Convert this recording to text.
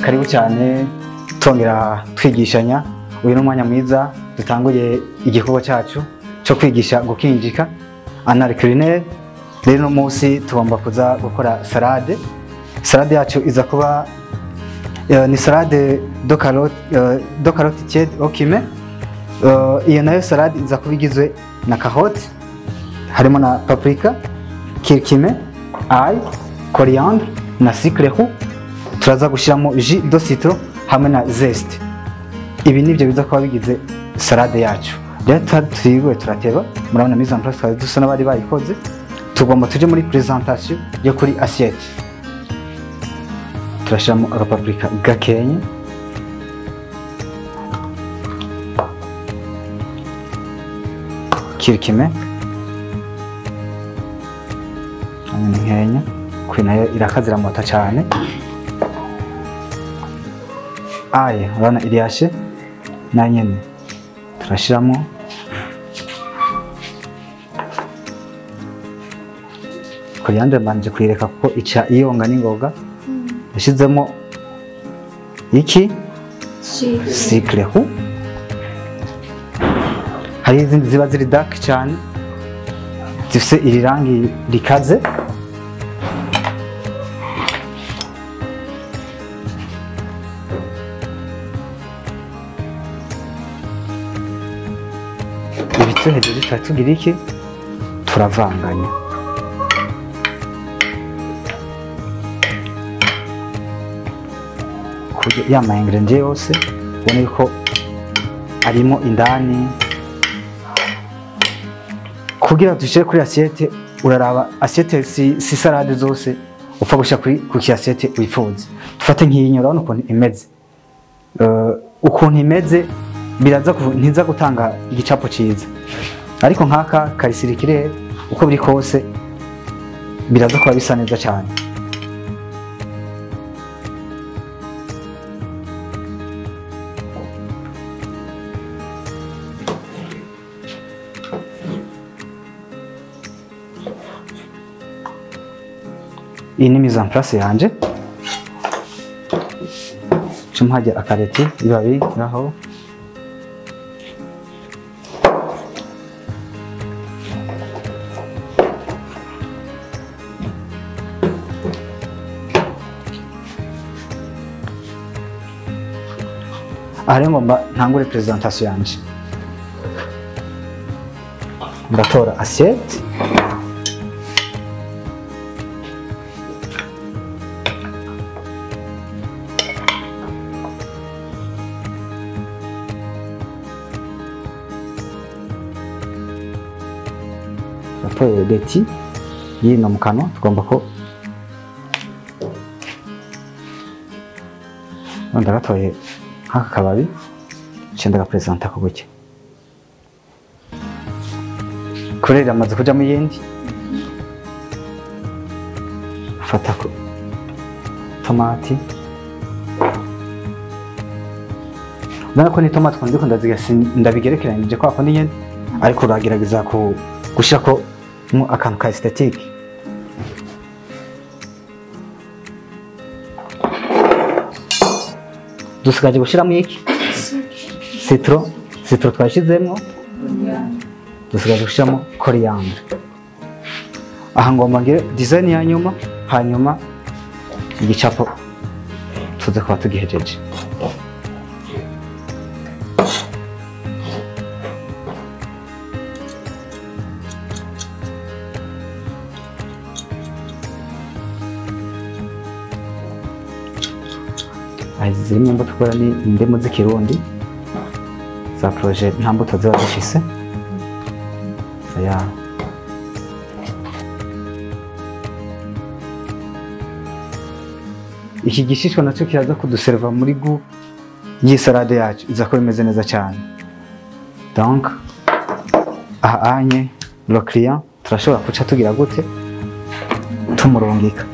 Karibu cyane tongera twigishanya. Uyu ni umwanya mwiza dutanguye igikorwa cyacu cyo kwigisha gukinjika en culinaire. Rero uno munsi tugomba kuza gukora salade. Salade yacu iza kuba ni salade de carotte tiède au cumin. Iyo nayo salade iza kuba igizwe na carotte, harimo na paprika, curcuma, ail, coriandre na sucre roux. Turaza gushyiramo jus de citron hamwe na zeste. Ibi nibyo biza kuba bigize salade yacu. Rero twiriwe turateba, murabona mise en place twari dusa n'abari bayikoze. Tugomba tuje muri presentation yo kuri assiette. Turashyiramo agapaprika gakenye, curcuma hamwe n'inkenya, kuri nayo irakazira mota cyane. Aye, urabona iriyashe na nyene turashiramo. Coriandre mbanje kuyireka kuko ica iyonga n'ingoga. Yashizemo iki sucre roux. Hari izindi ziba ziri dark cyane zifise iri rangi rikaze. Ibituhejeje tugira iki, turavanganya. Kugira ya ma ingredients yose ubone ko arimo indani. Kugira dushire kuri assiette, uraraba assiette si salade zose upfa gushira kuri ku assiette wifuza. Dufate nk'iyi, urabona ukuntu imeze. Ukuntu imeze biraza ntiza gutanga igicapo ciza, ariko nkaka karisirikire uko biri kose biraza kuba bisa neza cyane. Iyi ni mise en place yanje. Cumuhajya akareti ibibabi ngaho. Aha rero ngomba ntangure presentation yanje. Ndatora assiette. Ndatoye leti yino mu kanwa, tugomba ko ndagatoye nk'aka kababi nce ndagapresenta ko gutya. Kurera amaze kujamo iyindi, fata ko tomati. Urabona ko ni tomati ukuntu ndiko ndaziga ndabigerekeranyije kwa kundi nyene, ariko uragerageza gushirako akantu ka esthétique. Dusigaje gushiramo iki? Citron. Citron twashizemo. Dusigaje gushiramo coriandre. Aha ngomba ngire design ya nyuma, hanyuma igicapo tuze kuba tugihejeje. Zimwe imbuto ukora ni indimu z'ikirundi za projet, nta mbuto ziba zifise. Iki gishishwa nacyo kiraza kuduserva muri gu y'isalade yacu, iza kuba imeze neza cyane. Donc aha anye le client turashobora kuca tugira gute tumurungika.